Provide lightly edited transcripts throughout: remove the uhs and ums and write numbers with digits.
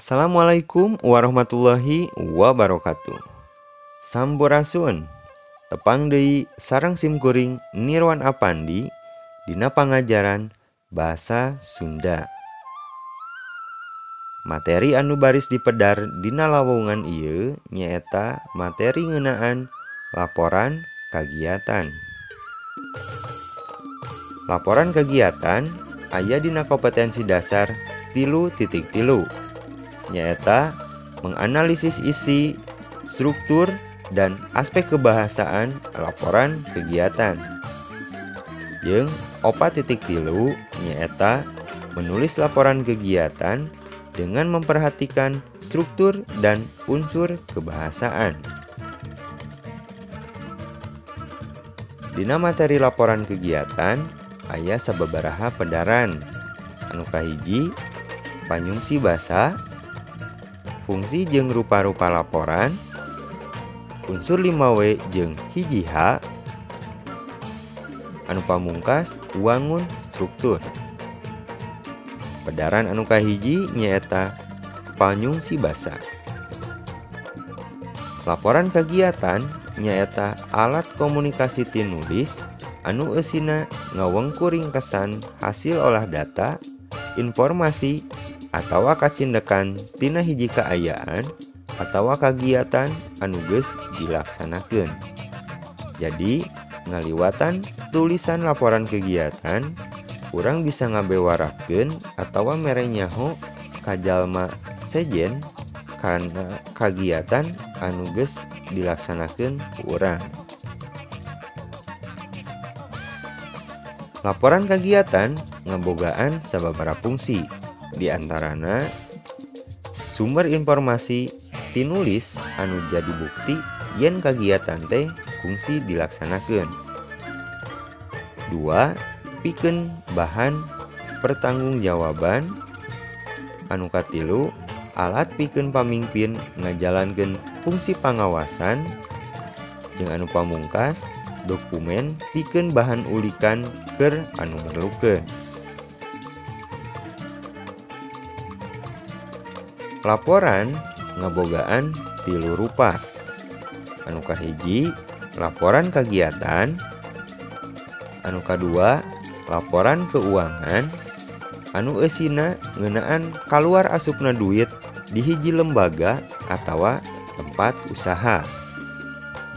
Assalamualaikum warahmatullahi wabarakatuh. Sampurasun. Tepang deui sareng simkuring Nirwan Apandi dina pangajaran Basa Sunda. Materi anu baris dipedar dina lawungan ieu nyaeta materi ngeunaan laporan kagiatan. Laporan kegiatan aya dina kompetensi dasar 3.3 nyaeta menganalisis isi, struktur, dan aspek kebahasaan laporan kegiatan. Jeung 4.3 nyaeta menulis laporan kegiatan dengan memperhatikan struktur dan unsur kebahasaan. Dina materi laporan kegiatan aya sababaraha pedaran. Anu kahiji, panyungsi basa, fungsi jeung rupa-rupa laporan, unsur 5W jeung 1H, anu pamungkas wangun struktur. Pedaran anu kahiji nyaeta panyungsi basa. Laporan kegiatan nyaeta alat komunikasi tinulis anu eusina ngawengku ringkesan hasil olah data, informasi, atawa kacindekan tina hiji kaayaan atawa kagiatan anu geus dilaksanakeun. Jadi, ngaliwatan tulisan laporan kegiatan, urang bisa ngabewarakeun atawa mere nyaho ka jalma sejen kana kagiatan anu geus dilaksanakeun ku urang. Laporan kegiatan ngabogaan sababaraha fungsi, di antarana sumber informasi tinulis anu jadi bukti yen kagiatan teh kungsi dilaksanakeun. 2. Pikeun bahan pertanggungjawaban. Anu katilu, alat pikeun pamingpin ngajalankeun fungsi pangawasan. Jeung anu pamungkas, dokumen pikeun bahan ulikan keur anu merlukeun. Laporan ngabogaan 3 rupa. Anu kahiji, laporan kegiatan. Anu kadua, laporan keuangan anu eusina ngeunaan kaluar asupna duit di hiji lembaga atawa tempat usaha.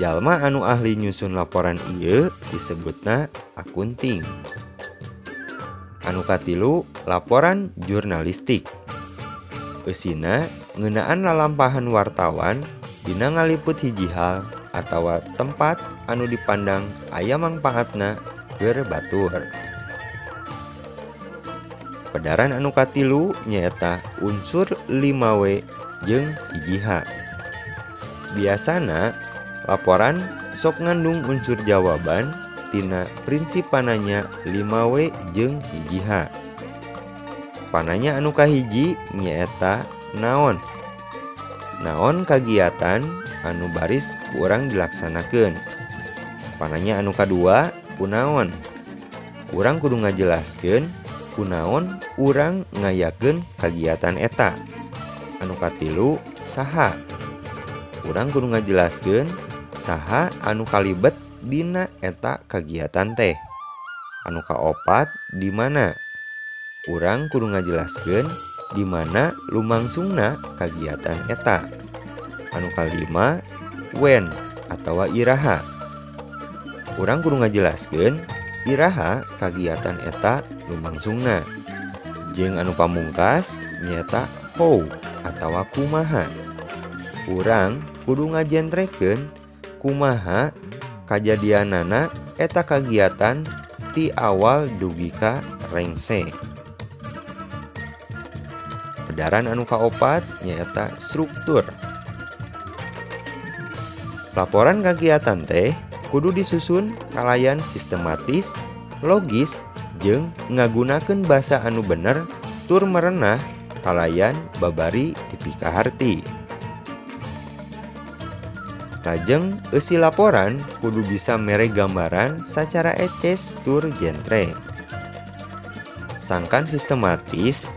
Jalma anu ahli nyusun laporan ieu disebutna akunting. Anu katilu, laporan jurnalistik. Eusina ngeunaan lalampahan wartawan dina ngaliput hiji hal atawa tempat anu dipandang aya mangpaatna keur batur. Pedaran anu katilu nyaeta unsur 5W jeung 1H. Biasana laporan sok ngandung unsur jawaban tina prinsip pananya 5W jeung 1H. Pananya anu kahiji nyaeta naon. Naon kagiatan anu baris ku urang dilaksanakeun. Pananya anu kadua kunaon. Urang kudu ngajelaskeun kunaon urang ngayakeun kagiatan eta. Anu katilu saha. Urang kudu ngajelaskeun saha anu kalibet dina eta kagiatan teh. Anu kaopat di mana. Urang kudu ngajelaskeun di mana lumangsungna kagiatan eta. Anu kalima when atawa iraha. Urang kudu ngajelaskeun iraha kagiatan eta lumangsungna. Jeung anu pamungkas nyaeta how atawa kumaha. Urang kudu ngajentrekeun kumaha kajadianana eta kagiatan ti awal dugi ka rengse. Pedaran anu kaopat nyaeta struktur. Laporan kagiatan teh kudu disusun kalayan sistematis, logis, jeung ngagunakeun basa anu bener tur merenah kalayan babari dipikaharti. Lajeng eusi laporan kudu bisa mere gambaran sacara eces tur jentre. Sangkan sistematis,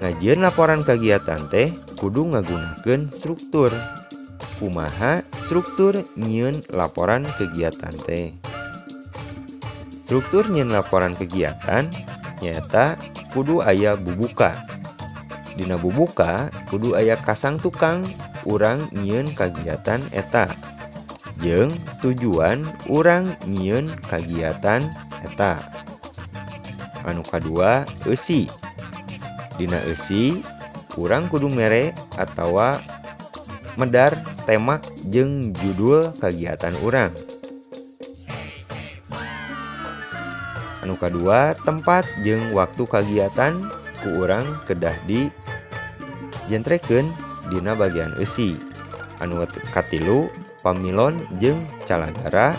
ngajieun laporan kegiatan teh kudu ngagunakeun struktur. Kumaha struktur nyieun laporan kegiatan teh? Struktur nyieun laporan kegiatan nyaeta kudu aya bubuka. Dina bubuka kudu aya kasang tukang urang nyieun kagiatan eta jeung tujuan urang nyieun kagiatan eta. Anu kadua eusi. Dina eusi urang kudu mere atawa medar tema jeung judul kagiatan urang. Anu kadua tempat jeung waktu kagiatan ku urang kedah di jentrekeun dina bagian eusi. Anu katilu pamilon jeung calagara.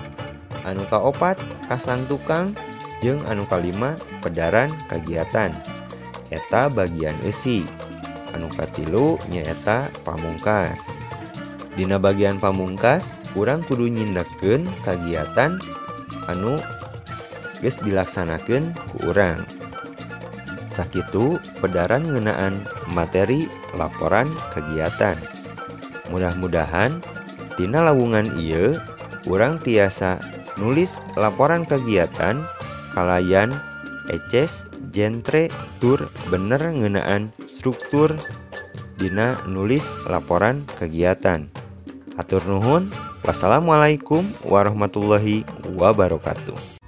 Anu kaopat kasang tukang jeung anu kalima pedaran kagiatan. Eta bagian eusi. Anu katilu nyaeta pamungkas. Dina bagian pamungkas urang kudu nyindekkeun kagiatan anu geus dilaksanakeun ku urang. Sakitu pedaran ngeunaan materi laporan kegiatan. Mudah-mudahan tina lawungan ieu urang tiasa nulis laporan kegiatan kalayan eces jentre tur bener ngeunaan struktur dina nulis laporan kegiatan. Hatur nuhun. Wassalamualaikum warahmatullahi wabarakatuh.